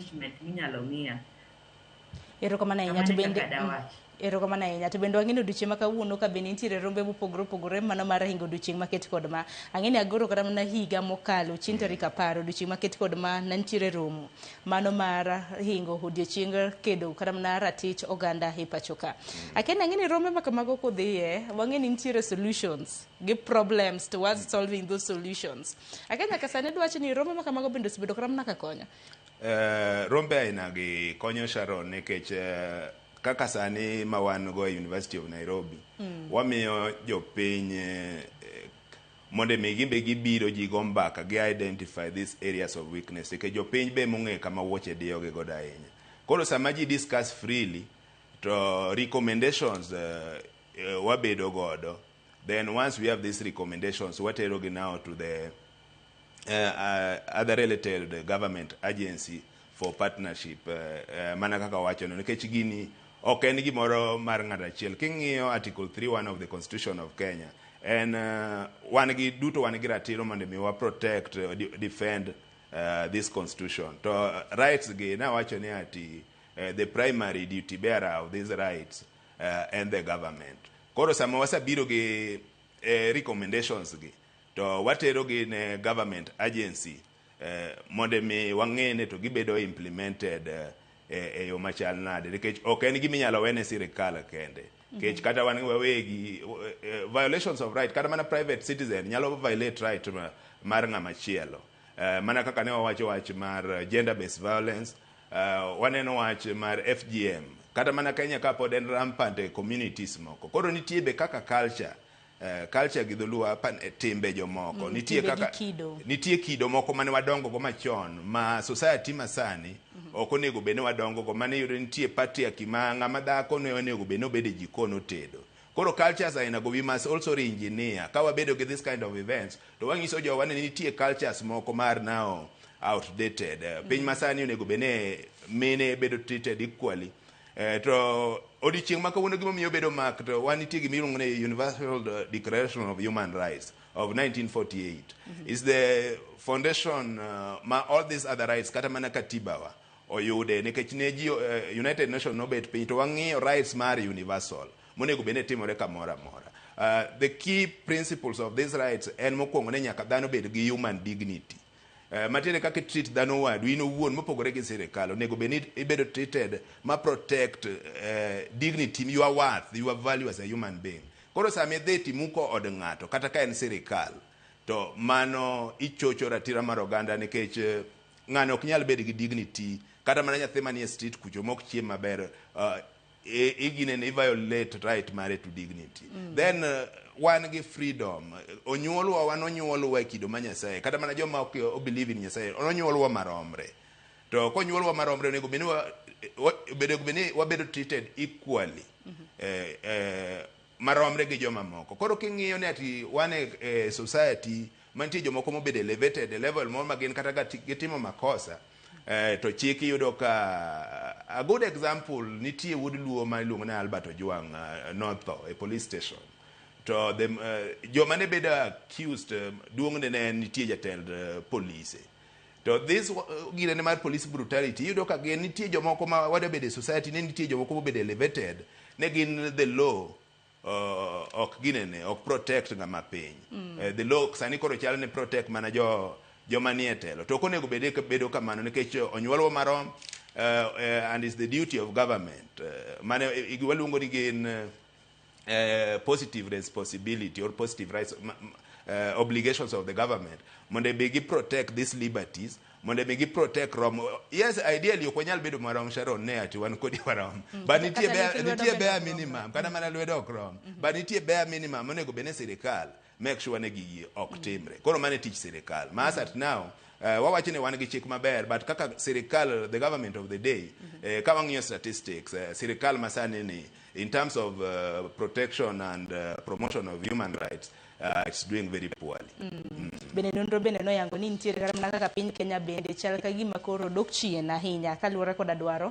punishment minyalo miya. Erokamano ahinya Kamano to e bende kaka dawach. Erokamano ahinya. To bende wang'e ni odiochieng' ma kawuono ka bende nitiere rombe mopogore opogore mano mar hingo odiochieng' maket kod ma. Ang'e ni agoro kata mana higa mokalo chieng' tarik 10 odiochieng' maket kod ma ne nitiere romo mano mar hingo odiochieng kedo kata mana ratich oganda e pacho ka. Akia ni ang'e ni rombe ma kamago kudhiye wang'e ni nitiere solutions gi problems towards solving those solutions. Akia nyaka sani dwach ni rombe ma kamago bende osebedo kata mana ka konyo. Rombe aina gi konyo, Sharon, nikech kaka sani ma wan go e University of Nairobi, wamiyo jopiny mondo mi gimbe gibiro ji go mbaka gi identify these areas of weakness, nikech jopiny be mong'eyo kama wuoche diyogi godo ahinya. Koro sama ji discuss freely to recommendations wabedo godo. Then once we have these recommendations, watero gi now to the other related government agency for partnership, mana kaka wachono, nikech gini ok en gimoro mar ng'ato achiel. King'iyo Article 31 of the Constitution of Kenya, en wan gi duto wan gi ratiro mondo mi wa protect, defend this constitution. To rights gi nawacho ni ati the primary duty bearer of these rights and the government. Koro sama wasabiro gi recommendations gi to watero gi ne government agency mondo mi wang'e ni to gibedo implemented e yo machal nade, nikech ok en gima inyalo wene sirikal kende, nikech kata wan wawegi violations of right, kata mana private citizen nyalo violate right mar ng'ama chielo. Mana kaka ne wawacho wach mar gender based violence, waneno wach mar FGM kata mana Kenya ka pod en rampant e communities moko. Koro nitie be kaka culture, culture gi dholuo timbe jomoko nitie timbe gi kaka kido. Nitie kido moko mane wadongo go machon ma society masani ok onego bed ni wadongo go, mane iyudo nitie patriarchy ma ng'ama dhako ne onego bed ni obedo e jikon otedo. Koro cultures aina go we must also re-engineer. Ka wabedo gi this kind of events to wanyiso jowa ni nitie cultures moko mar now outdated. Piny masani onego bed ni mine bedo treated equally. To odiochieng' ma kawuono gimomiyo obedo mak to wan nitie gima iluongo ni Universal Declaration of Human Rights of 1948 is the foundation ma all these other rights, kata mana katiba wa oyude, nikech ne ji United Nations nobet piny to wang'iyo rights mar universal monego bed ni timore kamoro amora. The key principles of these rights en mokwongo ni nyaka dhano bed gi human dignity. Matiende kaka treat dhano wadu in owuon mopogore gi sirikal onego bed ni ibedo treated ma protect dignity, your worth, your value as a human being. Koro sama idhi timuko od ng'ato kata ka en sirikal to mano ichocho ratiro mar oganda, nikech ng'ano ok nyal bedo gi dignity, kata mana nyathi manie street kucho mok chiem maber, iginene i violate right mare to dignity. Then wan gi freedom, onyuolwa, wan onyuolwa e kido ma Nyasaye, kata mana joma ok o believe in Nyasaye onyuolwa maromre. To konyuolwa maromre onego bed ni onego bed ni wabedo treated equally, maromre gi joma moko. Koro king'iyo ni ati wan e society mantie jomoko mobedo elevated e level moro ma gin kata ka gitimo makosa to chik iyudo ka a good example nitie wuod Luo ma iluongo ni Albert Ojwang, notho e police station to the, joma ne bedo accused, duong'ne ne en nitie jatend polise. To this girene mar police brutality iyudo ka gin nitie jomoko ma wadwa bedo e society ne nitie jomoko mobedo elevated ne gin the law ok ginene ok protect ng'ama piny. The law sani koro chal ni protect mana jo joma nie telo, to ok onego bed bedo kamano, nikech onyuolwa marom, and it's the duty of government, mane waluongo ni gin positive responsibility or positive rights, obligations of the government mondo be gi protect these liberties, mondo be gi protect rom. Yes, ideally ok wanyal bedo marom, Sharon, ne ati wan kodi warom, but nitie Kata bare, lith lwedo nitie bende bare ok rom. minimum, kata mana lwedo ok rom, but nitie bare minimum monego bed ni sirikal make sure ni gigi ok timre. Koro mano e tich sirikal ma as at now, wawacho ni wan gi chik maber, but kaka sirikal, the government of the day, ka wang'iyo statistics, sirikal masani ni in terms of protection and promotion of human rights, it's doing very poorly. Bende nonro bende noyango ni nitiere kata mana kaka piny Kenya bende chal ka gima koro dok chien ahinya kaluwore koda dwaro.